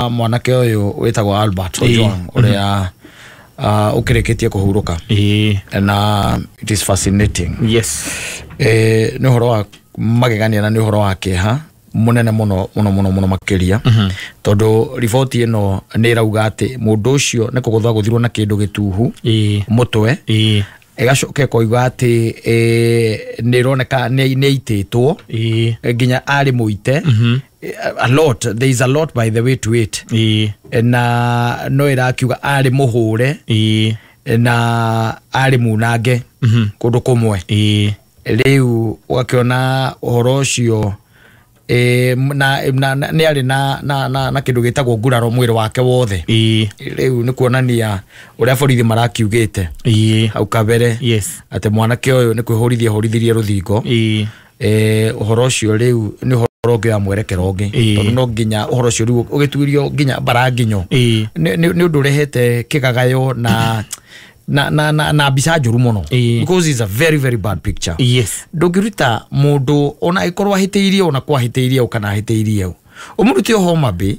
wa mwanake ũyũ wĩtagwo Albert Ojwang ũrĩa ũkĩrĩkĩtie kũhurũka. Na it is fascinating. Yes. Nĩ ũhoro wa magegania na nĩ ũhoro wa kĩeha munene muno muno muno muno makiria, tondu riboti ĩno nĩ ĩrauga atĩ mũndũ ũcio nĩ kũgũthwo agũthirwo na kĩndũ gĩtuhu mũtwe, ĩgacoka ĩkoiga atĩ nĩ ĩroneka nĩ ĩitĩtwo nginya arĩ mũite. A lot, there is a lot by the way to it. Na no ĩrakiuga arĩ mũhũre na arĩ munange kũndũ kũmwe. Rĩu ũgakĩona ũhoro ũcio na nĩ arĩ na kĩndũ gĩtagwo nguraro mwĩrĩ wake wothe. Rĩu nĩ kuonania ũrĩa borithi marakiugĩte hau kabere atĩ mwanake ũyũ nĩ kwĩhũrithia hũrithirie rũthingo. Ũhoro ũcio rĩu nĩ ũhoro ũngĩ wa mwerekero ũngĩ, tondũ no nginya ũhoro ũcio rĩu ũgĩtuĩrio nginya mbara nginyo. Nĩ ũndũ ũrehete kĩgagayo na mbica njũru mũno, because it's a very very bad picture. Yes. Ndũngĩruta mũndũ ona ĩkorwo ahĩtĩirie ona kwahĩtĩirie o kana ahĩtĩirie ũmũrute o Homa Bay,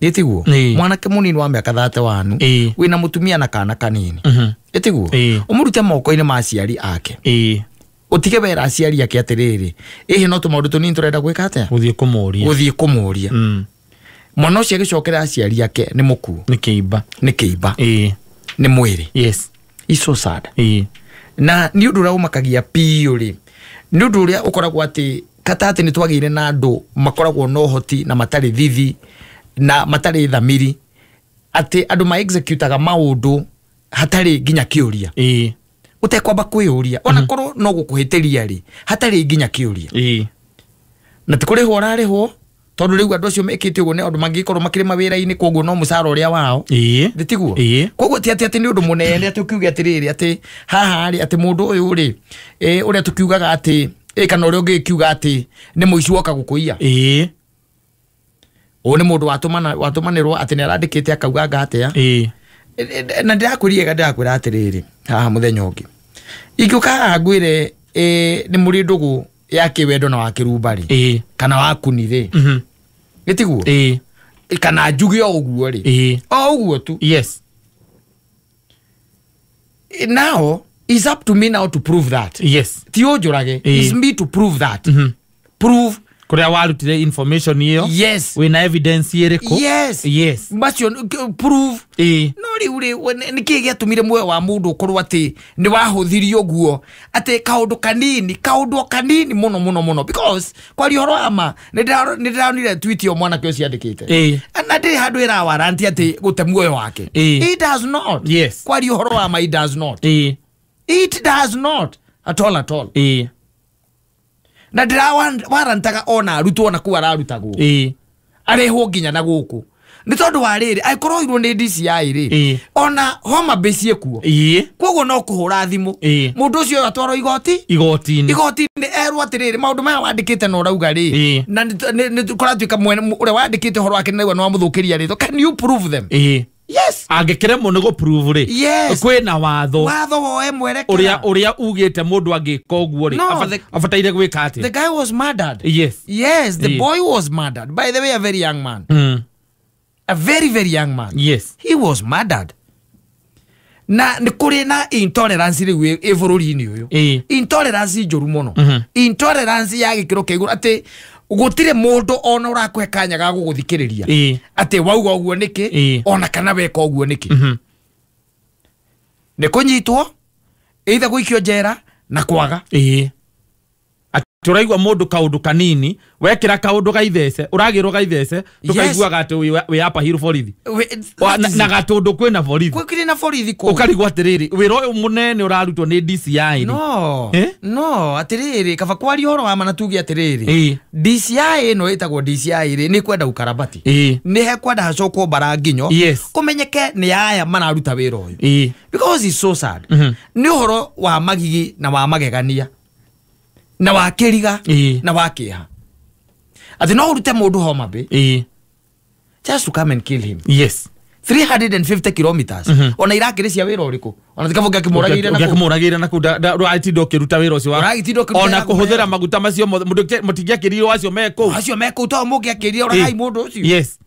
ĩtiguo mwanake mũnini wa mĩaka 31 wĩna mũtumia na kana kanini, ĩtiguo ũmũrute moko-inĩ ma aciari ake, ũtige wera aciari ake atĩrĩrĩ, ĩhĩ no tũmaũndũ tũnini tũrenda gwĩka atĩa, gũthiĩ kũmũria, gũthiĩ kũmũria. Mwana ũcio agĩcokera aciari ake nĩ mũkuũ, nĩ kĩimba, nĩ kĩimba, nĩ mwĩrĩ. Yes. It's so sad. Na nĩ ũndũ ũrĩa ũmakagia biũ rĩ, nĩ ũndũ ũrĩa ũkoragwo atĩ kata atĩ nĩ twagĩire na andũ makoragwo na ũhoti na matarĩ thithi na matarĩ thamiri, atĩ andũ ma executaga maũndũ hatarĩ nginya kĩũria. Ũtekwamba kwĩyũria ona korwo no gũkũhĩtĩria rĩ, hatarĩ nginya kĩũria. Na ti kũrĩhwo ũrarĩhwo, tondũ rĩu andũ acio mekĩte ũguo nĩ andũ mangĩkorwo makĩrĩ mawĩra-inĩ, koguo no mũcara ũrĩa wao. Thĩ tiguo? Koguo ti atĩ nĩ ũndũ mũnene atĩ ũkiuge atĩrĩrĩ atĩ haha rĩ atĩ mũndũ ũyũ rĩ ũrĩa tũkiugaga atĩ kana ũrĩa ũngĩkiuga atĩ nĩ mũici woka gũkũiya. Ũyũ nĩ mũndũ watũmanĩrwo atĩ nĩ arandĩkĩte akauga anga atĩa. Na ndĩrakwĩria ndĩrakwĩra atĩrĩrĩ haha mũthenya ũngĩ ingĩũka haha ngwĩre nĩ mũrĩ ndũgũ ya kĩwendo na wa kĩrumba rĩ, kana wa kuni rĩ, gĩtiguo, kana njuge o ũguo rĩ, o ũguo tu. Yes. Now it's up to me now to prove that. Yes. Ti ũnjũrage, it's me to prove that. Prove kũrĩa warutire information ĩyo. Yes. Wĩna evidence ĩrĩkũ? Yes. Yes. Macio prove. No rĩu rĩ nĩ kĩĩ gĩatũmire muoyo wa mũndũ ũkorwo atĩ nĩ wahũthirio ũguo, atĩ kaũndũ kanini, kaũndũ kanini mũno mũno mũno, because kwaria ũhoro wa ma nĩ ndĩronire tweet ĩyo mwanake ũcio andĩkĩte, na ndĩrĩ handũ ĩrawaranti atĩ gũte muoyo wake. It does not. Yes. Kwaria ũhoro wa ma, it does not. It does not at all at all. Na ndĩrawarantaga ona arutwo na kũu ararutagwo arehwo nginya na gũkũ nĩ tondũ wa rĩrĩ angĩkorwo oirwo nĩ DCI rĩ, ona Homa Bay ciĩkuo, koguo no kũhũra thimũ mũndũ ũcio atwarwo igoti-inĩ erwo atĩrĩrĩ maũndũ maya wandĩkĩte na ũrauga rĩ, na nĩ kũratuĩka ũrĩa wandĩkĩte ũhoro wake nĩ wamũthũkĩria rĩtwa, can you prove them? Yes. Angĩkĩremwo nĩ gũprove rĩ, yes, kwĩna watho, watho woe mwerekera ũrĩa ugĩte mũndũ angĩka ũguo rĩ, abataire gwĩka atĩa? The guy was murdered. Yes. Yes, the boy was murdered. By the way, a very young man. A very very young man. Yes. He was murdered. Na nĩ kũrĩ na intolerance rĩu ĩ bũrũri-inĩ ũyũ. Intolerance njũru mũno. Intolerance ya gĩkĩro kĩa igũrũ atĩ gũtirĩ mũndũ ona ũrakũhe kanya ga gũgũthikĩrĩria atĩ wauga ũguo nĩkĩ, ona kana weka ũguo nĩkĩ. Nĩ kũnyitwo either gũikio njera na kwaga. Atĩ ũraigua mũndũ kaũndũ kanini wekĩra kaũndũ gaithece ũragĩrwo gaithece ndũkaiguaga atĩ wĩ apa hiru borithi na gatũndũ kwĩna borithi, kwĩkĩrĩ na borithi kũu, ũkarigwo atĩrĩrĩ wĩra ũyũ mũnene ũrarutwo nĩ DCI. No no atĩrĩrĩ kaba kwaria ũhoro wa ma na tuge atĩrĩrĩ DCI ĩno ĩtagwo DCI rĩ nĩ kwenda ukarabati, nĩ hekwenda hacokwo mbara nginyo kũmenyeke nĩ aya mararuta wĩra ũyũ, because it's so sad. Nĩ ũhoro wa magigi na wa magegania na wa kĩriga na wa kĩeha atĩ no ũrute mũndũ Homa Bay just to come and kill him. Yes. 350 kilometers. Ona irakĩrĩ cia wĩra ũrĩkũ, ona tikabũ ũngĩakĩmũragĩire na kũu, ũngĩakĩmũragĩire na kũu ndũratinda ũkĩruta wĩra ũcio wa ona kũhũthĩra maguta macio mothe mũtingĩakĩrirwo acio me kũu, acio me kũu to mũngĩakĩrire ũragai mũndũ ũcio. Yes.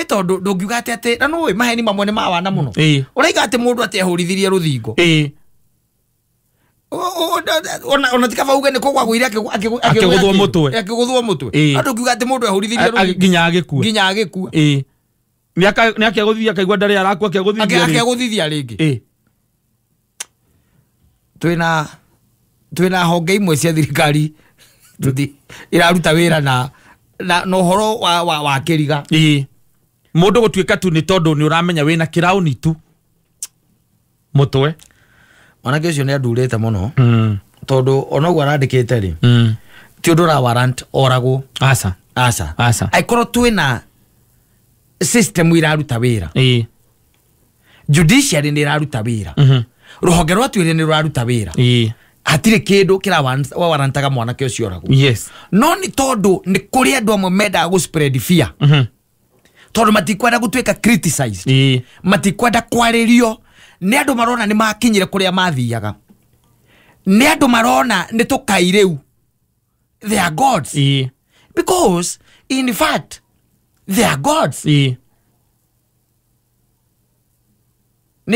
Tondu ndungiuga ati ati na nũĩ maheni mamwe nĩ ma wana mũno. Ũraiga atĩ mũndũ atĩ ehũrithirie rũthingo. Ona ti kaba uge nĩ kũgwagũire akĩgũthwo mũtwe. Akĩgũthwo mũtwe. Andũ ngiuga atĩ mũndũ ehũrithirie rũthingo nginya agĩkua. Nginya agĩkua. Nĩ akĩgũthithia akaigua ndarĩ arakua akĩgũthithia. Akĩgũthithia rĩngĩ. Twĩna honge imwe cia thirikari iraruta wĩra na na ũhoro wa kĩriga. Mũndũ gũtuĩka tu nĩ tondũ nĩ ũramenya wĩna kĩraũni tu mũtwe. Mwanake ũcio nĩ andurĩte mũno tondũ ona ũguo arandĩkĩte rĩ ti ũndũ ũra warrant oragwo. Aca. Aca. Aca. Angĩkorwo twĩna system iraruta wĩra. Judiciary nĩ ĩraruta wĩra. Rũhonge rwa tuĩria nĩ rũraruta wĩra. Hatirĩ kĩndũ kĩrawarantaga mwanake ũcio oragwo. Yes. No nĩ tondũ nĩ kũrĩ andũ amwe mendaga gũ spread fear. Tondũ matikwenda gũtuĩka criticized. Matikwenda kwarĩrio. Nĩ andũ marona nĩ makinyire kũrĩa mathiaga. Nĩ andũ marona nĩ tũkai rĩu. They are gods. Because in fact they are gods. Nĩ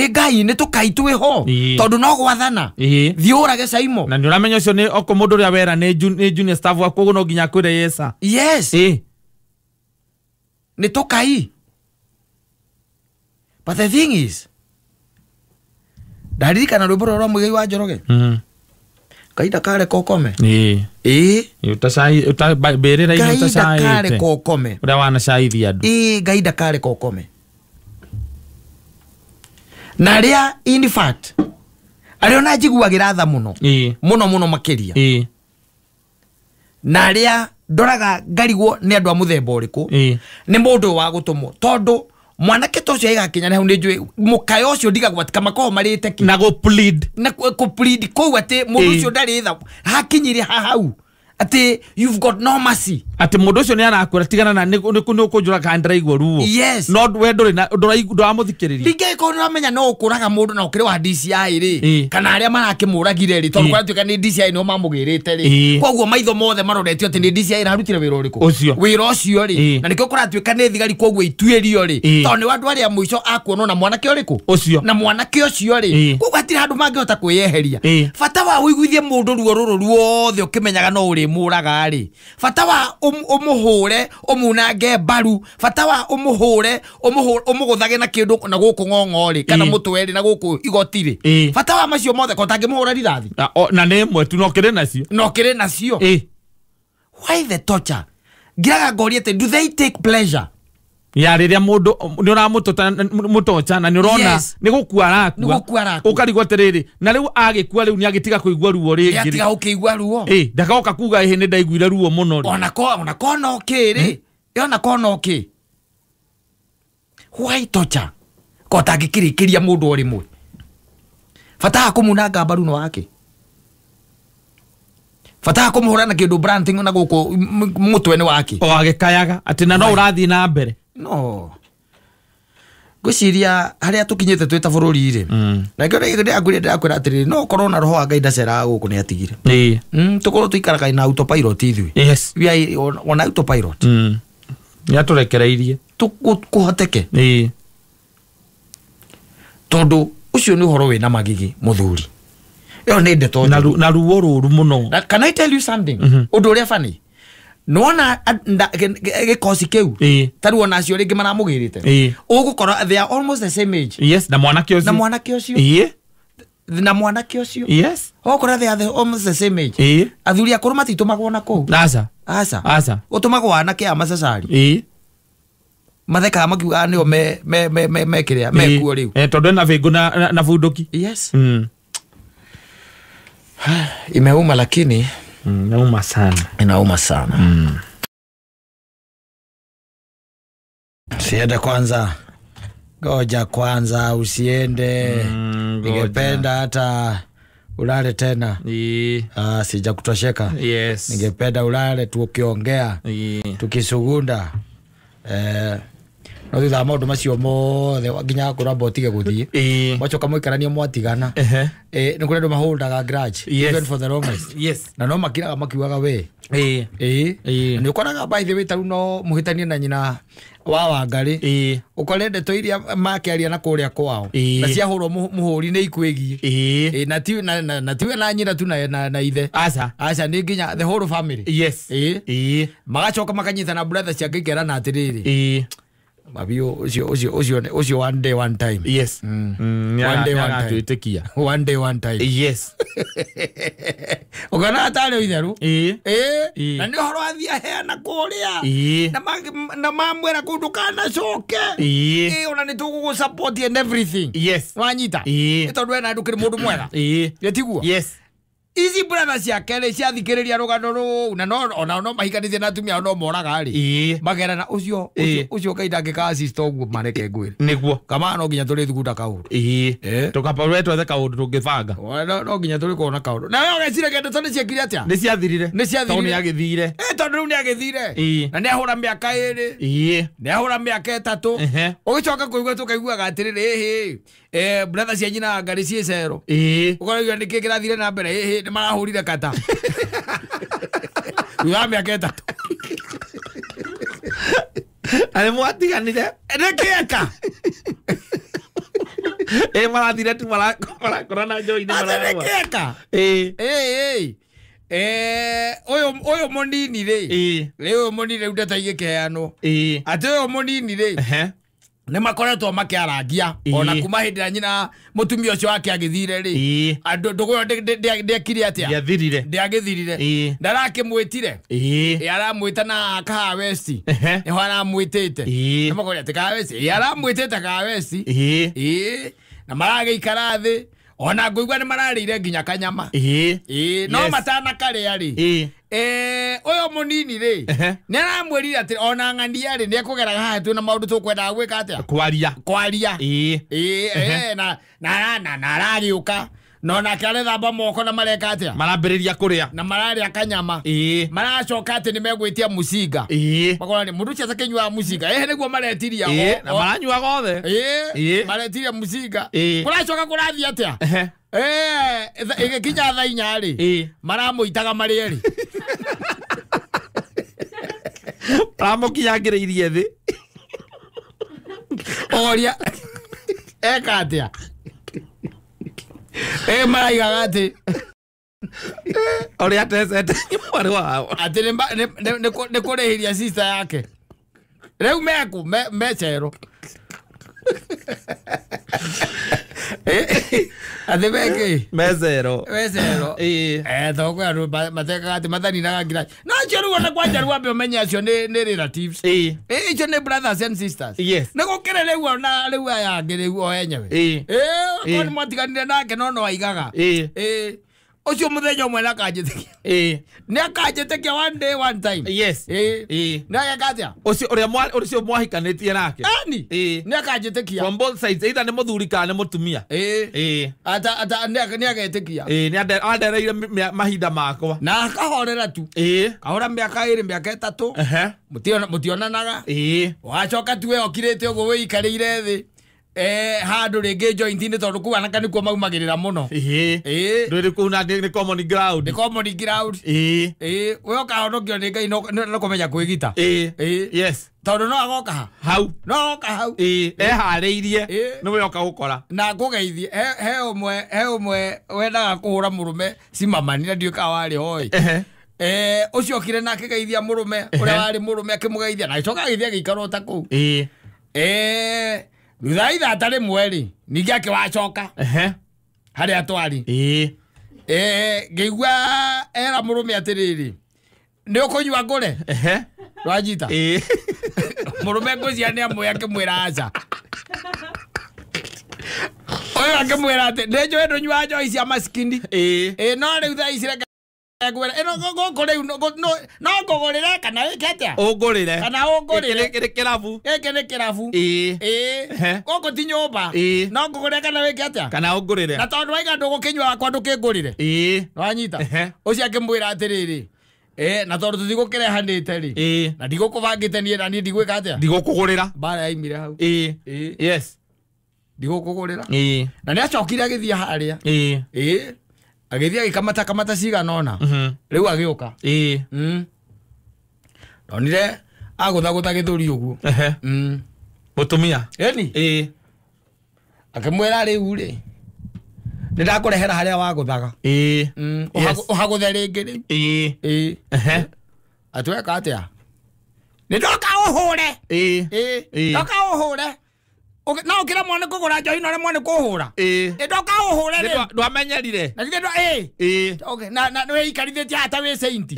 Ngai nĩ tũkai twĩho. Tondũ no gwathana. Thiĩ ũrage Caimo. Na nĩ ũramenya ũcio nĩ oko mũndũ ũrĩa wera nĩ junior staff waku ũguo no nginya akwĩre yes sir. Yes. Nĩ tũkai. But the thing is, ndaririkana rwĩmbo rũrĩa rwa Mũigai wa Njoroge. Ngai ndakareka ũkome. Mbĩrĩra-inĩ Ngai ũtacaĩte. ndakareka ũkome. Ũrĩa wanacaithia andũ. Ngai ndakareka ũkome. Na arĩa in fact arĩa ona njiguagĩra tha mũno. Mũno mũno makĩria. Na arĩa ndoraga ngarigwo nĩ andũ a mũthemba ũrĩkũ. Nĩ mũndũ wa gũtũmwo tondũ mwanake ta ũcio aigakinya hau nĩ njũĩ mũkayo ũcio ndigagwo atĩ kamakoragwo marĩte kĩ. Na gũ plead. Na kũ plead kũu atĩ mũndũ ũcio ndarĩ tha hakinyire hau atĩ you've got no mercy. Atĩ mũndũ ũcio nĩ arakwĩra tigana na nĩ ũkũnjũra kana ndĩraigua ruo. Yes. No we ndũrĩ na ndũramũthikĩrĩria. Ndingĩkorwo nĩ ũramenya no ũkũraga mũndũ na ũkĩrĩ wa DCI rĩ kana arĩa marakĩmũragire rĩ tondũ kũratuĩka nĩ DCI nĩo mamũgĩrĩte rĩ. Koguo maitho mothe maroretio atĩ nĩ DCI ĩrarutire wĩra ũrĩkũ. Wĩra ũcio rĩ. Na nĩkĩo kũratuĩka nĩ thigari koguo ituĩrio rĩ. Tondũ nĩ andũ arĩa mũico akuonwo na mwanake ũrĩkũ. Ũcio. Na mwanake ũcio rĩ. Koguo hatirĩ handũ mangĩhota kwĩyeheria. Bata wa ũiguithie mũndũ ruo rũrũ ruothe ũkĩmenyaga no ũrĩmũraga rĩ. Bata wa ũmũhũre ũmunange mbaru. Bata wa ũmũhũre ũmũgũthage na kĩndũ na gũkũ ng'ong'o rĩ kana mũtwe rĩ na gũkũ igoti rĩ. Bata wa macio mothe ko tangĩmũhũra rithathi. Na nĩ ĩmwe tu no kĩrĩ nacio. No kĩrĩ nacio. Why the torture? Ngiraga ngoria atĩ do they take pleasure? Ya rĩrĩa mũndũ nĩ ũramũtocha na nĩ ũrona nĩ gũkua arakua. Nĩ gũkua arakua. Ũkarigwo atĩrĩrĩ na rĩu agĩkua rĩu nĩ agĩtiga kũigua ruo rĩngĩ. Nĩ atiga gũkĩigua ruo. Ndagoka kuga ĩhĩ nĩ ndaiguire ruo mũno rĩ. Ona ko no kĩ rĩ. Ona ko no kĩ. Why torture? Ko tangĩkĩrĩkĩria mũndũ o rĩmwe. Bata wa kũmunanga mbaru no wake. Bata wa kũmũhũra na kĩndũ branding na gũkũ mũtwe nĩ wake. O agĩkayaga atĩ na no ũrathiĩ na mbere. No. Ngwĩciria harĩa tũkinyĩte twĩ ta bũrũri rĩ. Na ngĩona ndĩrakwĩra atĩrĩrĩ no korwo na roho wa Ngai ndaceraga gũkũ nĩ atigire. Tũkorwo tũikaraga na autopilot ithuĩ. Yes. We are on autopilot. Nĩ atũrekereirie. Kũhoteke. Tondũ ũcio nĩ ũhoro wĩna magigi mũthuri. Ĩyo nĩ ndeto njũru. Na ruo rũru mũno. Can I tell you something? Ũndũ ũrĩa funny. Nĩwona gĩkosi kĩu ta rĩu ona acio rĩngĩ maramũgĩrĩte ũgũkora they are almost the same age. Yes, na mwanake ũcio. Na mwanake ũcio. Na mwanake ũcio. Yes. Ũgũkora they are almost the same age. Athuri akũrũ matitũmagwo na kũu. Aca. Aca. Aca. Ũtũmagwo anake a macacari. Mathekaga makiugaga nĩo me kĩrĩa mekuo rĩu. Tondũ ena bĩngũ na bunduki. Yes. Imeuma lakini inauma sana. Inauma sana. Siende kwanza. Ngoja kwanza usiende. Ningependa hata ulale tena. Sija kutosheka. Yes. Ningependa ulale tukiongea. Tukisugunda. No thutha wa maũndũ macio mothe nginya kũramba ũtige gũthiĩ. Mwacoka mwaikarania mwatigana. Nĩ kũrĩ andũ maholdaga grudge even for the longest. Na no makiraga makiugaga we. Nĩ ũkoraga by the way tarĩu no mũhĩtanie na nyina wa Wangarĩ. Ũkore ndeto iria makĩaria na kũrĩa kwao na ciahũrwo mũhũri nĩ ikwĩgiĩ. Na tiwe na nyina tu na ithe. Aca. Aca nĩ nginya the whole family. Yes. Magacoka makanyitana brother ciake ikerana atĩrĩrĩ. Mabio ucio one day one time. Yes. One day one time. One day one time. Yes. Ukana atari itheru. Na ni horo athia heana kuria. Na mamwera kundu kana coke. Ona ni tugugu support and everything. Yes. Wanyita. Tondu wena ndukiri mundu mwega. Tiguo. Yes. Ici brother ciake rĩ ciathikĩrĩria rũgano rũu na no ona no mahikanĩtie na atumia no moraga rĩ magerana ũcio ũcio Ngai ndangĩka assist ũguo mareke ngwĩre nĩguo kama no nginya tũrĩthugunda kaũndũ tũkaparwe twethe kaũndũ tũngĩbanga no nginya tũrĩkorwo na kaũndũ na we ũgeciria ndeto nĩ ciekire atĩa nĩ ciathirire tondũ nĩ agĩthire tondũ rĩu nĩ agĩthire na nĩ ahũra mĩaka 2 nĩ ahũra mĩaka 3 ũgĩcoka kũigua tũkaiguaga atĩrĩrĩ ĩhĩ brother cia nyina Ngarĩ ciĩ cero ũkoragia nĩkĩ kĩrathire na mbere ĩhĩ nĩ marahũrire kata thutha wa mĩaka 3 na nĩ mwatiganire nĩkĩeka marathire tu marakorana njohi-inĩ nĩkĩeka ũyũ mũnini rĩ rĩu ũyũ mũnini rĩu ndeto igĩkĩheanwo atĩ ũyũ mũnini rĩ nĩ makoretwo makĩarangia ona kuma hĩndĩ ĩrĩa nyina mũtumia ũcio wake agĩthire rĩ andũ ndũgũ ĩyo ndĩekire atĩa ndĩagĩthirire ndarakĩmwĩtire aramwĩta na Kahawa West nĩho aramwĩtĩte nĩ makoria atĩ Kahawa West aramwĩtĩte Kahawa West na maragĩikara thĩ ona ngũigua nĩ mararĩire nginya kanyama no matanakarĩa rĩ ũyũ mũnini rĩ nĩ aramwĩrire atĩ ona ng'ania rĩ nĩ ekũgeraga haha twĩna maũndũ tũkwendaga gwĩka atĩa kwaria na aragĩũka no nake arethamba moko na mareka atĩa marambĩrĩria kũrĩa na mararĩa kanyama maracoka atĩ nĩ megwĩtia mũcinga makora nĩ mũndũ ũcio atakĩnyuaga mũcinga nĩguo maretiria na maranyuaga othe maretiria mũcinga kũracoka kũrathiĩ atĩa ĩgĩkinya thaa 4 rĩ maramũitaga marĩ erĩ maramũkinyangĩrĩirie thĩ oria eka atĩa maraigaga atĩ ũrĩa atecete mwarĩ wao atĩ nĩ kũrĩhĩria sister yake rĩu meku mecero atĩ mekĩ mecero tondũ kwĩ andũ matekaga atĩ mathaninaga nginya no acio rĩu ona kwanja rĩu wambe ũmenye acio nĩ relatives icio nĩ brothers and sisters nĩ gũkĩrĩ rĩu ona rĩu aya angĩ rĩu o enyewe korwo nĩ mwatiganire nake no no aigaga ũcio mũthenya ũmwe nĩ akanjĩtĩkia nĩ akanjĩtĩkia one day one time yes nĩ ageka atĩa ũcio ũrĩa ũcio mwahikanĩtie nake ani nĩ akanjĩtĩkia from both sides either nĩ mũthuri kana nĩ mũtumia nĩ agetĩkia nĩ andereire mahinda makwa na akahorera tu kahora mĩaka 2 mĩaka 3 mũtionanaga wacoka tu we okirĩte ũguo wĩikarĩire thĩ handũ rĩngĩ joint-inĩ tondũ kũu anake nĩkuo maumagĩrĩra mũno ndũrĩ kũu na nĩ common ground nĩ common ground we ũkahonokio nĩ Ngai no kũmenya kwĩgita yes tondũ no agoka ha hau no agoka hau eharĩirie nĩwe oka gũkora na ngũgeithie he ũmwe wendaga kũhũra mũrũme cimamani na ndiũĩ kana warĩ hoi ũcio okire na akĩgeithia mũrũme ũrĩa warĩ mũrũme akĩmũgeithia na agĩcoka agĩthiĩ agĩikara o ta kũu thutha wa ithaa rĩmwe rĩ ningĩ akĩwacoka harĩa twarĩ ngĩigua era mũrũme atĩrĩrĩ nĩ ũkũnyua ngũre wanyita mũrũme ngũcia nĩ amwe akĩmwĩra aca ũyũ akĩmwĩra atĩ nĩ njũĩ ndũnyuaga njohi cia maskini no rĩu thaa ici reke ngwĩre ĩno gũkũ rĩu no ngũgũrĩre kana wĩke atĩa ũngũrĩre kana ũngũrĩre gĩkĩ nĩ kĩrabu gĩkĩ nĩ kĩrabu gũkũ ti nyũmba no ngũgũrĩre kana wĩke atĩa kana ũngũrĩre na tondũ waiga ndũgũkĩnyua wakwa ndũkĩngũrĩre wanyita ũcio akĩmwĩra atĩrĩrĩ Na tondu tutigũkĩrehanĩte rĩ. Na ndigũkũbangĩte niĩ na niĩ ndigwĩka atĩa? Ndigũkũgũrĩra. Mbara yaimire hau. Yes. Ndigũkũgũrĩra. Na nĩacokire agĩthiĩ harĩa. Agĩthiĩ agĩkamata kamata cigana ũna. Rĩu agĩũka. Ndonire agũthagũtha gĩthũri ũguo. Mũtumia. Ĩni. Akĩmwĩra rĩu rĩ nĩ ndakũrehera harĩa wagũthaga. Ũhagũthe rĩngĩ rĩu. Atweka atĩa? Nĩ ndoka ũhũre. Ndoka ũhũre. No ũkĩremwo nĩ kũgũra njohi na ũremwo nĩ kũhũra. Nĩ ndoka ũhũre rĩu. Ndwamenyerire. Na githĩ Okay, na nĩ wĩikarithĩtie haha ta wĩ saint.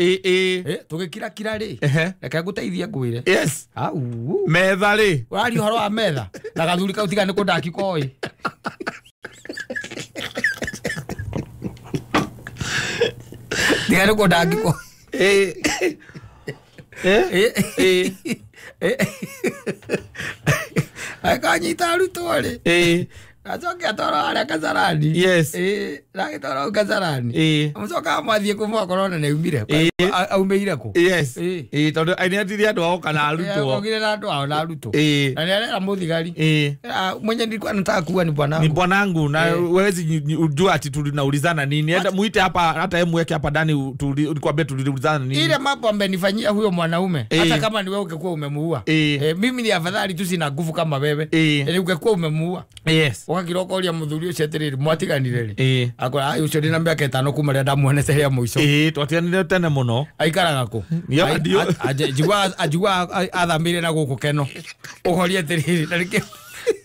Tũgĩkira kira rĩ. Reke ngũteithie ngwĩre. Yes. Metha rĩ. Ũraria ũhoro wa metha. Na gathuri kau tiga nĩ kũndaki koĩ. Tiga nĩ kũndaki koĩ. Akanyita arutwo rĩ. Acoke atwarwo harĩa Kasarani. Yes. Agĩtwarwo hau Kasarani. Mũcoka amwathiĩ kuma okorwo ona nĩaumire. Aumĩire kũ? Yes. Tondũ nĩetirie andũ ao kana arutwo. Okire na andũ ao na arutwo. Na nĩarera mũthigari. Mwenye nilikuwa nataka kuwa ni bwanangu. Ni bwanangu na huwezi ujua ati tunaulizana nini. Hata muite hapa hata yeye muweke hapa ndani nikwambie tuliulizana nini. Ile mambo amenifanyia huyo mwanaume hata kama ni wewe ungekuwa umemuua. Mimi ni afadhali tu sina nguvu kama wewe. Ungekuwa umemuua. Yes. Ũgakĩroka ũria mũthuri ũcio atĩrĩrĩ mwatiganire rĩ. Akora ũcio ndĩna mĩaka 5 kuma rĩrĩa ndamuonete rĩa mũico. Twatiganire tene mũno. Aikaraga kũ? Anjigua athamĩire na gũkũ Keno. Ũkoria atĩrĩrĩ na nĩkĩo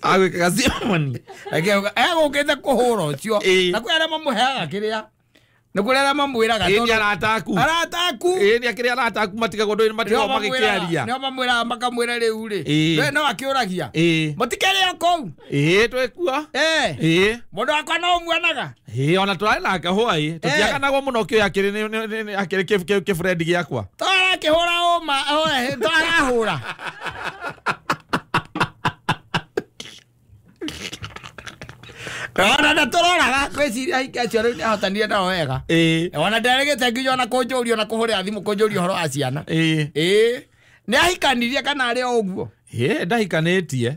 agwĩkaga ceremony. Egũkĩte kũhũra ũcio. Na kwĩ arĩa mamũheaga kĩrĩa. Nĩ kũrĩ arĩa mamwĩraga tondũ arata aku. Arata aku. Nĩ akĩrĩ arata aku matigagwo ndũĩ matigagwo magĩkĩaria. Nĩo mamwĩraga makamwĩra rĩu rĩ. We no akĩũragia. Mũtikĩrĩ o kũu. Twĩkuo. Mũndũ wakwa no ũmuonaga. Ona tũrarĩ nake hwaĩ. Tũtiakanagwo mũno kĩo akĩrĩ akĩrĩ kĩbrendi gĩakwa. To arakĩhũra ũma, to arahũra. Ona ndatũroraga ngwĩciria ahiki acio rĩu nĩahotanire nao wega. Ona nderegete nginya ona kũnjũria ona kũhũrĩra thimũ kũnjũria ũhoro wa ciana. Nĩ ahikanirie kana arĩ o ũguo? Ndahikanĩtie.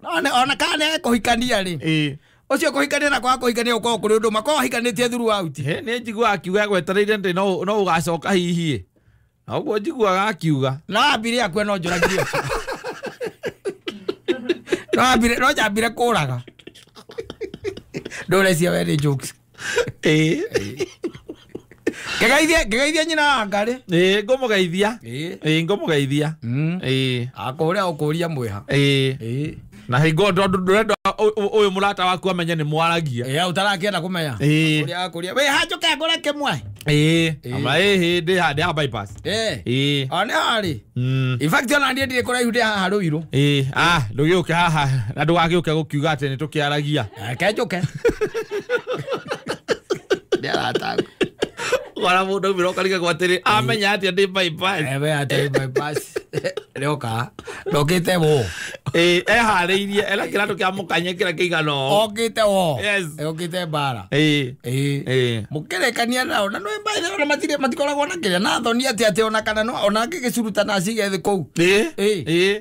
Ona kana nĩ ekũhikania rĩ. Ũcio kũhikania na kwaga kũhikania gũkoragwo kũrĩ ũndũ ũmwe. Korwo ahikanĩtie throughout. Nĩ njiguaga akiuga egwetereire ndĩ no ũgacoka hihi. Na ũguo njiguaga akiuga. No ambire akue no njũragire. No njambire kũraga. Ndũrecia we nĩ jokes. Ngegeithie nyina wa Ngarĩ. Ngũmũgeithia. Ngũmũgeithia. Akũrĩa ũkũria mwĩha. Na hingo ndũrenda ũyũ mũrata waku amenye nĩ mwaragia. Ũtarakĩenda kũmenya. Akũria akũria. Wĩ hanjũke ngũre kĩmwe. Ama ndĩ haha bypass. O nĩ harĩ. In fact ona niĩ ndirĩ kũraihu ndĩ haha Rũirũ. Ndũgĩũke haha na ndũgagĩũke gũkiuga atĩ nĩ tũkĩaragia. Reke njũke. Ndĩ arata aku. Wara mũndũ aumĩra ũkarigagwo atĩrĩ amenya atĩa ndĩ bypass. We atĩ bypass. Rĩoka. Ndokĩte wo. Eharĩirie ena kĩratũ kĩa mũkanye kĩrĩa kĩigana ũũ. Okĩte wo. Yes. Okĩte mbara. Mũkĩrekania nao na nĩ by the way matirĩ matikoragwo na kĩrĩa na thoni atĩ atĩ ona kana no ona angĩgĩcuruta na acige thĩ kũu.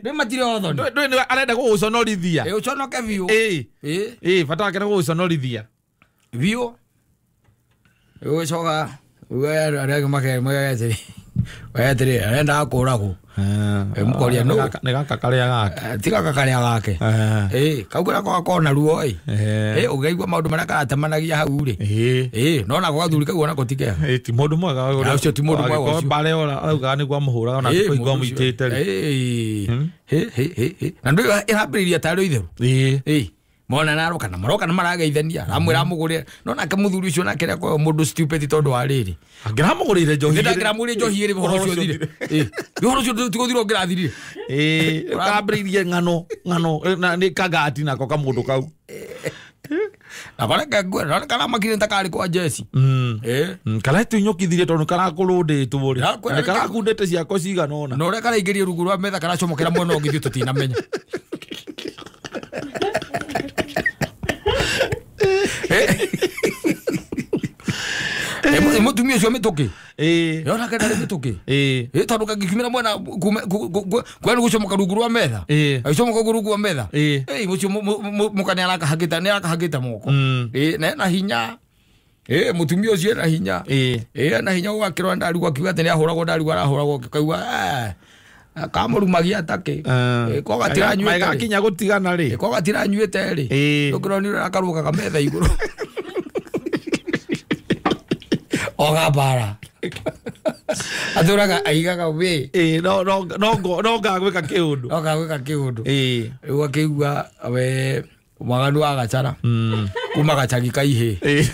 Nĩ matirĩ o thoni. Ndũĩ nĩ arenda gũgũconorithia. Ũconoke biũ. Bata wake nĩ gũgũconorithia. Biũ. Ũgĩcoka arĩa angĩ makerĩ atĩrĩ arendaga kũragwo. Mũkoria nũ? Nĩ gaka karĩa gake. Ti gaka karĩa gake. Kau karĩa gakoragwo na ruo ĩ. Ũngĩigua maũndũ marĩa karatemanagia hau rĩ. No nako gathuri kau onako ti kega. Ti mũndũ mwega. Ũcio ti mũndũ mwega ũcio. Mbare araugaga nĩguo amũhũraga ona kũigua amũitĩte rĩ. Na ndũĩ ĩrambĩrĩria tarĩ itherũ. Mona naroka na maroka na marageithania amwira amugurire no nake muthuri ucio nake akorwo mundu stupid tondu wa riri angiramugurire njohi ndangiramugurire njohi ri uhoro ucio thire uhoro ucio tiguthira ngirathirire kambiririe ng'ano ng'ano na ni kagati nako kamundu kau na baraka ngwira na kana makire takari kwa Jesse kana tunyukithirie tondu karakurunditwo ri na karakundite ciako cigana ona na uria karaingirie rungu rwa metha karacomokera mwena ungi ithuĩ tũtinamenya. Mutumia ucio mituki eh yona kana nĩ mituki eh ĩ tondu kangĩkiumĩra mwena kwena gũcomoka rungu rwa metha eh agĩcomoka rungu rwa metha eh ĩ ũcio mũka nĩ arakahagĩta nĩ arakahagĩta moko mm ĩ na ena hinya ĩ mũtumia ũcio ena hinya eh ĩ ena hinya ũgakĩrora ndarigwo akiuga atĩ nĩ ahũragwo ndarigwo arahũragwo kaigua kamũrumagia takĩ ko gatiranyuĩte rĩ. gakinya gũtigana rĩ ko gatiranyuĩte rĩ eh ndũkĩronire akarũgaga metha igũrũ ogabara atũraga aigaga wĩ eh no no no no ngagwĩka kĩũndũ no gagwĩka kĩũndũ eh rĩu akĩigua we mwaganu wa gacara mm kuma gacagi kaihĩ eh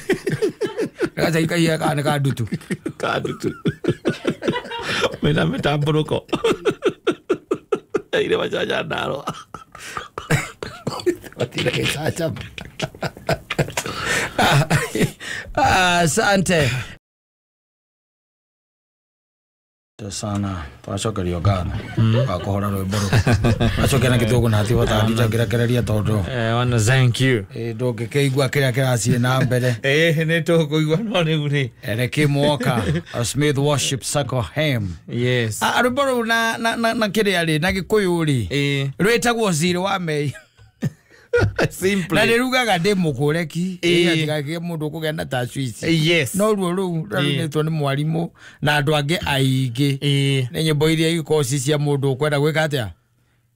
gacagi kaihĩ kana nĩ ka ndutu kandutu mena mĩtambũrũko ire macaca ndarwa Watira gĩcacama asante sana twacokerio ngatho wa kũhora rwĩmbo rũu acoke na gĩthũngũ na hatihota ndingĩrekereria tondũ wana thank you ndũngĩkĩigua kĩrĩa kĩrathiĩ na mbere eh nĩ tũkũigua no rĩu rĩ Ereke Mwaka a Smith Worship Circle Hymn yes rwĩmbo rũu na kĩrĩa rĩ na gĩkũyũ rĩ eh rwĩtagwo Ziri wa Mei simply na nĩ rugaga ndĩ mũkũreki Ĩĩ. atigagĩe mũndũ ũkũgĩa na tacwici yes no ruo rũu rwarunĩtwo nĩ mwarimũ na andũ angĩ aingĩ eh nĩ nyĩmbo iria igĩkorwo ci cia mũndũ ũkwenda gwĩka atĩa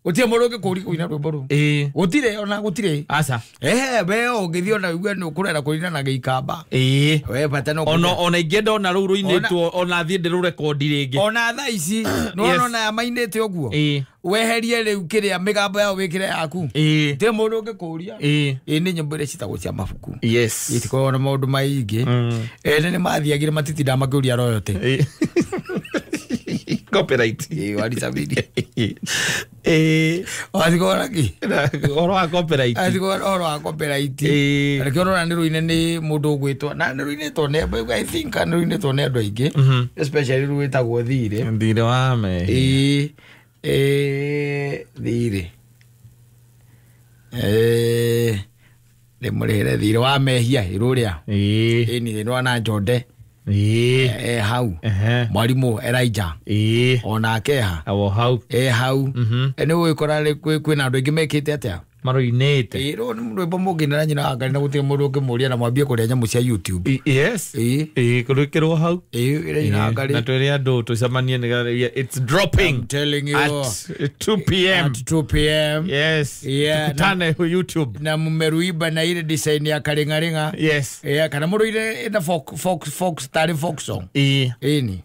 gũtirĩ mũndũ ũngĩkũria kũina rwĩmbo rũu eh gũtirĩ ona gũtirĩ aca ehe we ũngĩthiĩ ona uge nĩ ũkũrenda kũina na gĩikamba eh we bata no ona ona ingĩenda ona rũu rũinĩtwo ona thiĩ ndĩrũrekondi rĩngĩ ona thaa ici nĩwona ona aya mainĩte ũguo eh weherie rĩu kĩrĩa mĩgambo yao wĩkĩre yaku eh gũtirĩ mũndũ ũngĩkũria eh ĩ nĩ nyĩmbo iria citagwo cia mabuku yes itikoragwo na maũndũ maingĩ Mm. ene nĩ mathiagire matitindaga makĩũria royalty Eh. copyright Ĩ, waricabiri eh wathikona kĩ ũhoro wa copyright athikona ũhoro wa copyright Eh. na nĩkĩo ũrona nĩ rũine nĩ mũndũ ũgwĩtwo na nĩ rũinĩtwo nĩ I think nĩ rũinĩtwo nĩ andũ aingĩ Mhm. especially rwĩtagwo thirĩ thirĩ wa me ĩĩ ĩĩ thirĩ ĩĩ ndĩmũrĩhĩre thirĩ wa mehia ĩrũrĩa ĩĩ ĩni nĩwana njonde ĩĩ e hau ehe mwarimũ Elijah ĩĩ onake ha awo hau e hau mhm nĩ ũgũgĩkora kwĩna andũ aingĩ mekĩte atĩa marũinĩte ĩĩ rũu nĩ rwĩmbo mũngĩinĩra nyina wa Ngai na gũtirĩ mũndũ ũngĩmũria na mwambie kũrĩa nyamũ cia YouTube yes ĩĩ ĩĩ kũrwĩkĩrwo hau ĩĩ ĩrĩa nyina wa Ngai na twĩre andũ tũcemanie nĩgetha it's dropping I'm telling you at 2 p.m. at 2 p.m. yes Yeah, tukutane YouTube na mmeruiba na ile design ya karingaringa yes yeah, kana mũrũire ina folk folk folk tarĩ folk song ĩĩ ĩni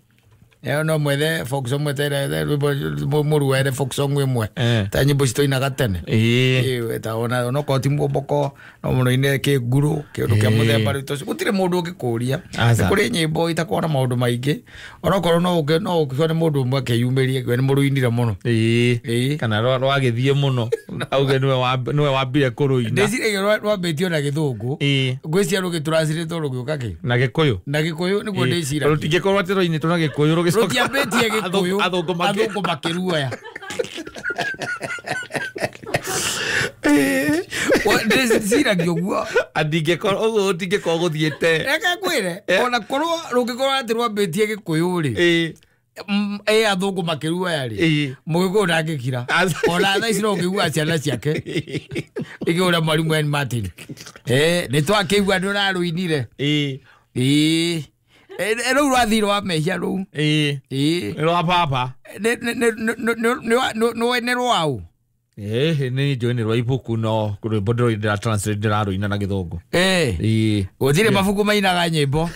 ĩyo no mwethe folk song mwetere rwĩmbo mũruere folk song ĩmwe Eh. ta nyĩmbo citũinaga tene ĩĩ Ĩĩ, ta ona onokorwo ti muomboko no mũrũine kĩnguru kĩũndũ kĩa Ĩĩ. mũthemba rĩu tũcio gũtirĩ mũndũ ũngĩkũria Aca. nĩ kũrĩ nyĩmbo itakoragwo na maũndũ maingĩ onokorwo no ũke no ũkĩone mũndũ ũmwe akĩyumĩria akiuga nĩ mũrũinire mũno ĩĩ Ĩĩ. kana rwagĩthiĩ mũno auge nĩwe wambire kũrũina ndĩciragia rwambĩtio na gĩthũngũ ĩĩ ngwĩciria rũgĩtũracirĩtwo rũgĩũka kĩ na gĩkũyũ na gĩkũyũ nĩguo ndĩciragia rũtingĩkorwo atĩ rũinĩtwo na gĩkũyũ rũgĩcoka rũtiambĩtie gĩkũyũ athũngũ makĩ athũngũ makĩruoya ndĩciragia ũguo andingĩkorwo ũguo ũtingĩkorwo gũthiĩte reke ngwĩre ona korwo rũngĩkorwo atĩ rwambĩtie gĩkũyũ rĩ ĩĩ ĩ athũngũ makĩruoya rĩ ĩĩ mũgĩkũyũ ndangĩkira Aca. ona thaa ici no ũngĩigua ciana ciake ikĩũra mwarimũ Ann Martin nĩ twakĩigua nĩ ũrarũinire ĩĩ ĩĩ rũu rwathire wa mehia rũu ĩĩ ĩĩ nĩ rwa baba nĩ rwaũ ĩĩ nĩ njũĩ nĩ rwa ibuku no rwĩmbo ndĩra translate ndĩrarũina na gĩthũngũ ĩĩ ĩĩ gũtirĩ mabuku mainaga nyĩmbo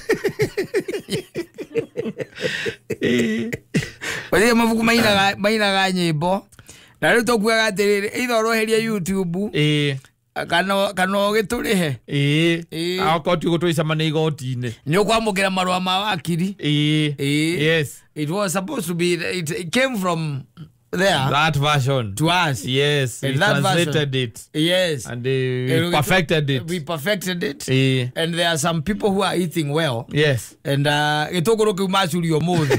ĩĩ gũtirĩ mabuku mainaga nyĩmbo na rĩu tũkuaga atĩrĩrĩ either ũroherie YouTube ĩĩ kana ũgĩtũrĩhe ĩĩ Ĩĩ. akorwo ti ũgũtwĩcemania igoti-inĩ nĩ ũkwamũkĩra marũa ma wakiri ĩĩ Ĩĩ. yes It was supposed to be it came from there that version to us. yes And we that translated it Yes. and we perfected it We perfected it. ĩĩ And there are some people who are eating well. yes And gĩtũngũrũ kĩu macurio ũmũthĩ.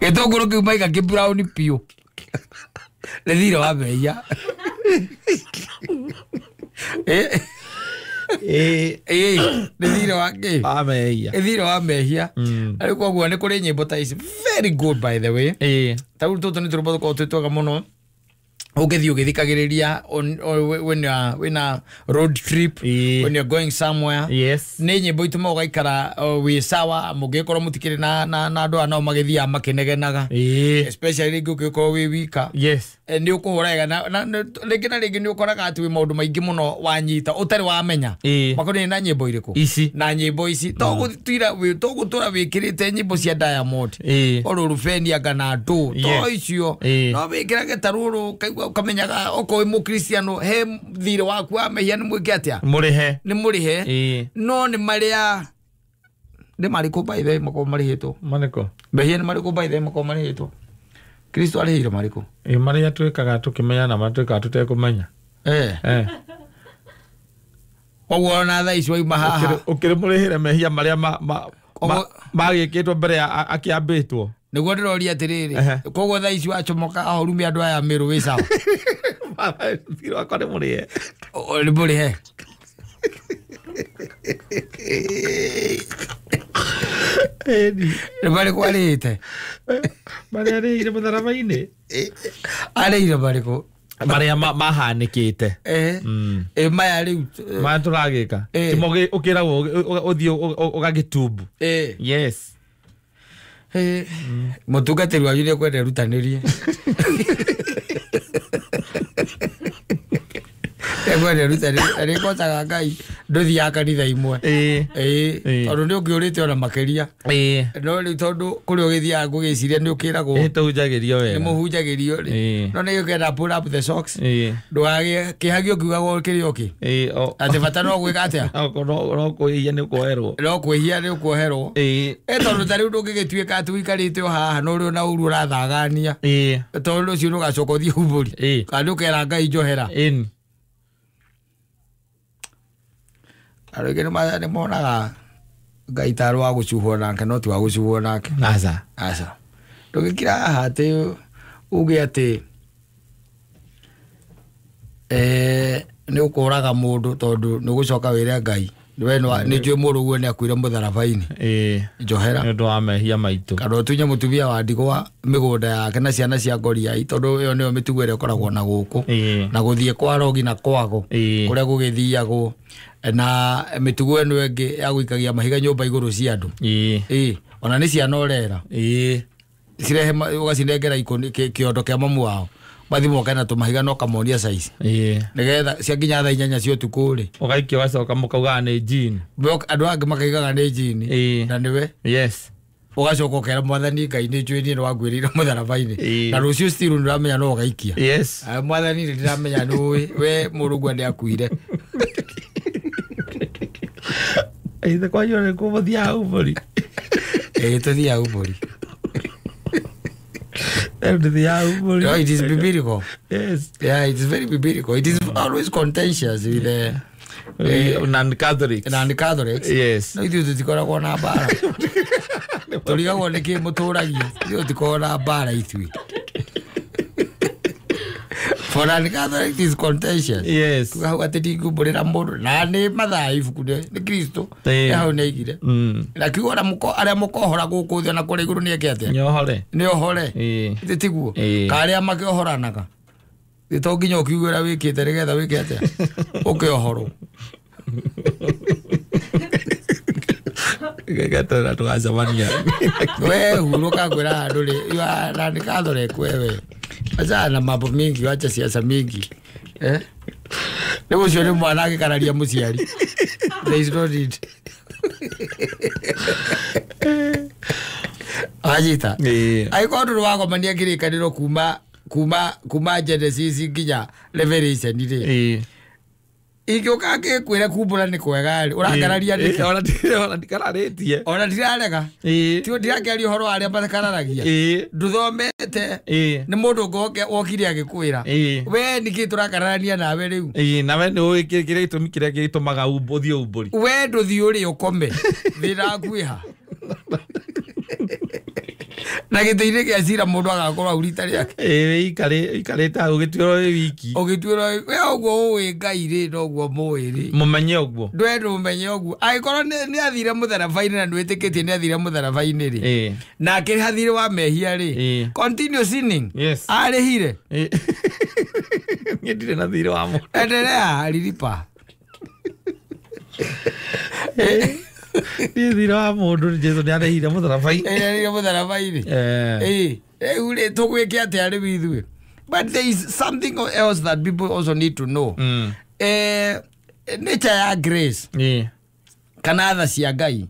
Gĩtũngũrũ kĩu maiga kĩ brown piũ. Nĩ thirĩ wa mehia. Eh. Nĩ thirĩ wa kĩ? Wa mehia. Nĩ thirĩ wa mehia. Rĩu koguo nĩ kũrĩ nyĩmbo ta ici very good by the way. Ta rĩu tũtũ nĩ tũrũmbo tũkoragwo twĩ twega mũno ũngĩthiĩ ũgĩthikagĩrĩria when a road trip, when you're going somewhere. Yes. Nĩ nyĩmbo itũmaga ũgaikara wĩ sawa mũngĩkorwo mũtikĩrĩ na andũ aya nao magĩthiaga makĩnegenaga. Especially rĩngĩ ũngĩkorwo wĩ wika. Yes. Nĩ ũkũhũra wega na rĩngĩ na rĩngĩ nĩ ũkoraga atĩ wĩ maũndũ maingĩ mũno wanyita ũtarĩ wamenya. Makoniĩ na nyĩmbo irĩkũ? Ici. Na nyĩmbo ici. Togũtũra wĩkĩrĩte nyĩmbo cia Diamond. Oro Rufeni anga na andũ. To icio. No wĩkĩrage ta rũrũ ũkaigua ũkamenyaga okorwo wĩ mũkristiano he thirĩ waku wa mehia nĩ mwĩke atĩa? Mũrĩhe. Nĩ mũrĩhe. No nĩ marĩa nĩ marĩkũ by the way makorwo marĩhĩtwo? Marĩkũ? Mehia nĩ marĩkũ by the way makorwo marĩhĩtwo? Kristo arĩhĩire marĩkũ? Marĩa twĩkaga tũkĩmenya na marĩa twĩkaga tũtekũmenya. Koguo ona thaa ici wauma haha ũkĩrĩmũrĩhĩre mehia marĩa magĩkĩtwo mbere ya akĩambĩtwo. Nĩguo ndĩroria atĩrĩrĩ, koguo thaa ici wacomoka ahorume andũ aya Meru wĩ sawa? Thirĩ wakwa nĩ mũrĩhe. Nĩ mũrĩhe. Nĩ marĩkũ arĩhĩte? Marĩa arĩhĩire mũtharaba-inĩ. Arĩhĩire marĩkũ? Marĩa mahanĩkĩte. Maya rĩu maya tũragĩka. Timo ũkĩragwo ũthiĩ ũgagĩtumbu. Yes. Mũtungatĩri wanyu nĩekwenda erutanĩrie. Ekwenda erutanĩrie. Arĩkocaga Ngai ndũthiaga kanitha imwe. Tondũ nĩ ũngĩũrĩte ona makĩria. No rĩu tondũ kũrĩa ũgĩthiaga ngũgĩciria nĩ ũkĩragwo. Nĩ tũhunjagĩrio wega. Nĩ mũhunjagĩrio rĩ. No nĩ ũkenda pull up the socks. Ndũgagĩe kĩhagio ũkiugaga kĩrĩ o kĩ. Atĩ bata no gwĩka atĩa? No kwĩhia nĩ ũkuoherwo. No kwĩhia nĩ ũkuoherwo. Tondũ ta rĩu ndũngĩgĩtuĩka atĩ ũikarĩte o haha na ũrĩ ona ũru ũrathagania. Tondũ ũcio nĩũgacoka ũthiĩ humbũri. Kana nĩ ũkera Ngai njohera. Andũ aingĩ nĩ monaga Ngai tarĩ wa gũcuhwo nake no ti wa gũcuhwo nake. Aca. Aca. Ndũngĩkira haha atĩ uge atĩ nĩ ũkũraga mũndũ tondũ nĩ ũgũcoka wĩre Ngai we nĩ njũĩ mũrũ ũguo nĩ akuire mũtharaba-inĩ. Njohera. Nĩ ũndũ wa mehia maitũ. Kana ũtunye mũtumia wa ndigwa mĩgũnda yake na ciana cia ngoriai tondũ ĩyo nĩyo mĩtugo ĩrĩa ĩkoragwo na gũkũ. Na gũthiĩ kwa rogi na kwago kũrĩa gũgĩthiagwo na mĩtugo ĩno ĩngĩ ya gũikagia mahiga nyũmba igũrũ cia andũ. Ona nĩ ciana ũrera. Cirehe ũgacinengera kĩondo kĩa mamu wao. Mathi moke na tũmahiga no kamonia size. Nĩgetha ciakinya thaa 8 cia ũtukũ rĩ. Ũgaikia ũgacoka mũkaugaga nĩ jini. Andũ angĩ makaigaga nĩ jini. Na nĩwe. Yes. Ũgacoka ũkera mwathani Ngai nĩ njũĩ niĩ nĩwanguĩrĩire mũtharaba-inĩ. Na rũciũ still nĩũramenya no ũgaikia. Yes. Mwathani nĩ ndĩramenya nĩũĩ we mũrũguo nĩakuire. Ithe kwanyu nĩkuo mũthiaga umbũri? Tũthiaga umbũri. No, it is biblical. Yes. Yeah, it is very biblical. It is always contentious with the non-Catholics. Non-Catholics. Yes. No, ithuĩ tũtikoragwo na mbara. Tũrigagwo nĩkĩ mũtũragia. Ithuĩ tũtikoragwo na mbara ithuĩ. For non-Catholics is contentious. Yes. Kuga hau atĩ ndingumbũrĩra mũndũ na nĩ mathaa ibuku nĩ Kristo. Hau nĩ aigire. Na kiugo arĩa mũkohora gũkũ thĩ na kũrĩa igũrũ nĩ eke atĩa? Nĩ ohore. Nĩ tiguo. Ka arĩa makĩohoranaga. Nĩ to nginya ũkiuge ũrĩa wĩkĩte nĩgetha wĩke atĩa? Ũkĩohorwo. Gĩgatũra tũgacemania. We hurũka ngwĩra andũ rĩ, you are non-Catholic wewe. Acha na mambo mingi, wacha siasa mingi. Nĩ ũcio nĩ mwana agĩkararia mũciari. There is no need. Ajita. Angĩkorwo ndũrĩ wagomania kĩrĩkanĩro kuma Genesis nginya Revelation rĩ. Ingĩũka ngĩkwĩra kumbũra nĩ kwega rĩ, ũrakararia nĩkĩ? Ona ndikararĩtie. Ona ndirarega. Ti ndirakĩaria ũhoro wa arĩa matakararagia. Ndũthomete. Nĩ mũndũ ũngĩ wokire agĩkwĩra. We nĩkĩ tũrakararania nawe rĩu? Nawe nĩ ũĩ kĩrĩa gĩtũmi kĩrĩa gĩtũmaga ũthiĩ umbũri. We ndũthiĩ ũrĩe ũkome. Thĩna waku wĩ ha? Na gĩtĩ-inĩ gĩa cira mũndũ agakorwo au rita rĩake. Ĩĩ ikarĩte hau ũgĩtuĩrwo wĩ wiki. Ũgĩtuĩrwo we ũguo ũĩ Ngai rĩ noguo mũĩ rĩ. Mũmenye ũguo. Ndwendwo ũmenye ũguo. Angĩkorwo nĩ athire mũtharaba-inĩ na ndwĩtĩkĩtie nĩ athire mũtharaba-inĩ rĩ. Na akĩrĩha thirĩ wa mehia rĩ. Continue sinning. Yes. Arĩhire. Niĩ ndirĩ na thirĩ wa mũndũ. Endelea alilipa. Niĩ thirĩ wa mũndũ Jesu nĩ arĩhire mũtharaba-inĩ. Arĩhire mũtharaba-inĩ. Rĩu rĩ tũgwĩke atĩa rĩu ithuĩ? But there is something else that people also need to know. Nature ya grace. Kana tha cia Ngai.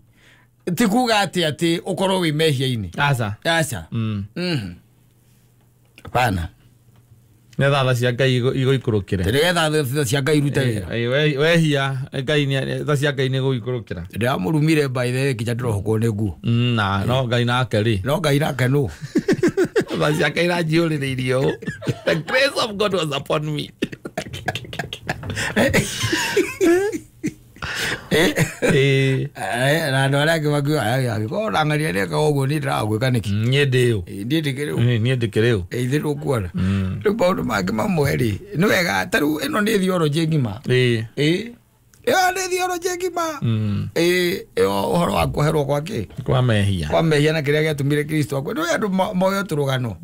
Ti kuga atĩ atĩ ũkorwo wĩ mehia-inĩ. Aca. Aca. Hapana. Nĩ tha cia Ngai igũikũrũkĩre. Nĩgetha tha cia Ngai irute wĩra. Wehia Ngai nĩ tha cia Ngai nĩ igũikũrũkĩra. Ndĩramũrumire by the way nginya ndĩrohũkwo nĩ nguo. Na no Ngai nake rĩ. No Ngai nake nũ. Tha cia Ngai iranjiyũrĩrĩirie ũũ. The grace of God was upon me. Na andũ arĩa angĩ makiuga angĩkorwo ndang'ania nĩekaga ũguo niĩ ndĩragwĩka nĩkĩ? Niĩ ndĩ ũ? Niĩ ndĩkĩrĩ ũ? Niĩ ndĩkĩrĩ ũ? Ithuĩ ndũkuona. Rĩu maũndũ mangĩ mamwe rĩ nĩ wega ta rĩu ĩno nĩ theology ng'ima. Ĩyo nĩ theology ng'ima. Ĩyo ũhoro wa kuoherwo kwa kĩ? Kwa mehia. Kwa mehia na kĩrĩa gĩatũmire Kristo akue. Nĩ andũ moyo tũrũgano.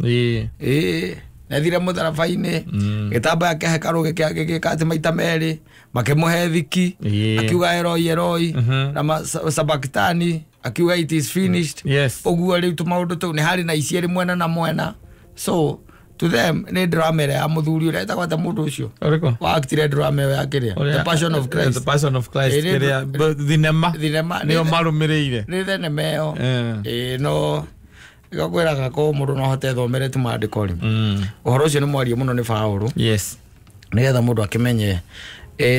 Nethire mũtharaba-inĩ gĩtambaya kĩa hekarũ gĩgĩka atĩ maita merĩ makĩmũhe thiki akiuga Eloi Eloi na sabakitani akiuga it is finished. Ũguo rĩu tũmaũndũ tũu nĩ harĩ na ici erĩ mwena na mwena. So to them nĩ drama ĩrĩa ya mũthuri ũrĩa etagwo atĩa mũndũ ũcio wa actire drama ĩyo ya kĩrĩa The Passion of Christ. The Passion of Christ kĩrĩa thinema nĩyo marũmĩrĩire nĩ thenema ĩyo. No igakwĩraga ko mũndũ no ahote thomere tu maandĩko rĩ. Ũhoro ũcio nĩ mwarie mũno nĩ Paũlũ. Yes. Nĩgetha mũndũ akĩmenye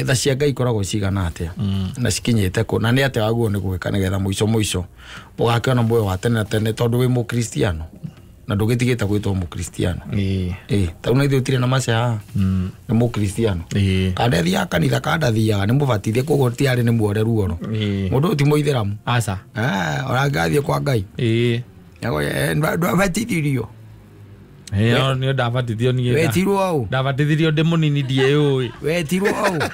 tha cia Ngai ikoragwo cigana atĩa na cikinyĩte kũ na nĩ atĩa waguo nĩ gwĩka nĩgetha mũico mũico ũgakĩona muoyo wa tene na tene tondũ wĩ mũkristiano na ndũgĩtigĩte gwĩtwo mũkristiano. Tarĩu na ithuĩ ũtirĩ na maca haha nĩ mũkristiano. Kanda athiaga kanitha kanda athiaga nĩ mũbatithie koguo ti arĩ nĩ muore ruoro. Mũndũ ũyũ ti mũithĩramu. Aca. Ũrangĩathiĩ kwa Ngai. Ndwabatithirio. Nĩ ndabatithio niĩ. Wetirwo ũũ? Ndabatithirio ndĩ mũnini ndiĩũĩ. Wetirwo ũũ?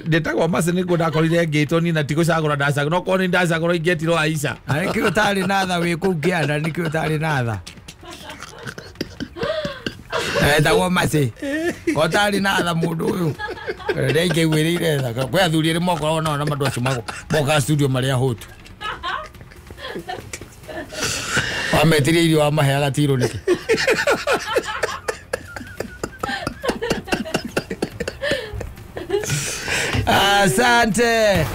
Ndĩtagwo Mercy nĩguo ndakorire ngĩtwo niĩ na ti gũcagũra ndacagũra no korwo nĩ ndacagũra ingĩetirwo Aisha. Na nĩkĩo ũtarĩ na tha wĩ kũu kĩanda nĩkĩo ũtarĩ na tha. Etagwo Mercy. Ko ũtarĩ na tha mũndũ ũyũ. Rĩrĩa ingĩiguĩrĩire tha. Kwĩ athuri erĩ mokoragwo nao na andũ acio mokaga studio marĩ ahũtu. Wametirie irio wamaheaga tirũ nĩkĩ? Asante.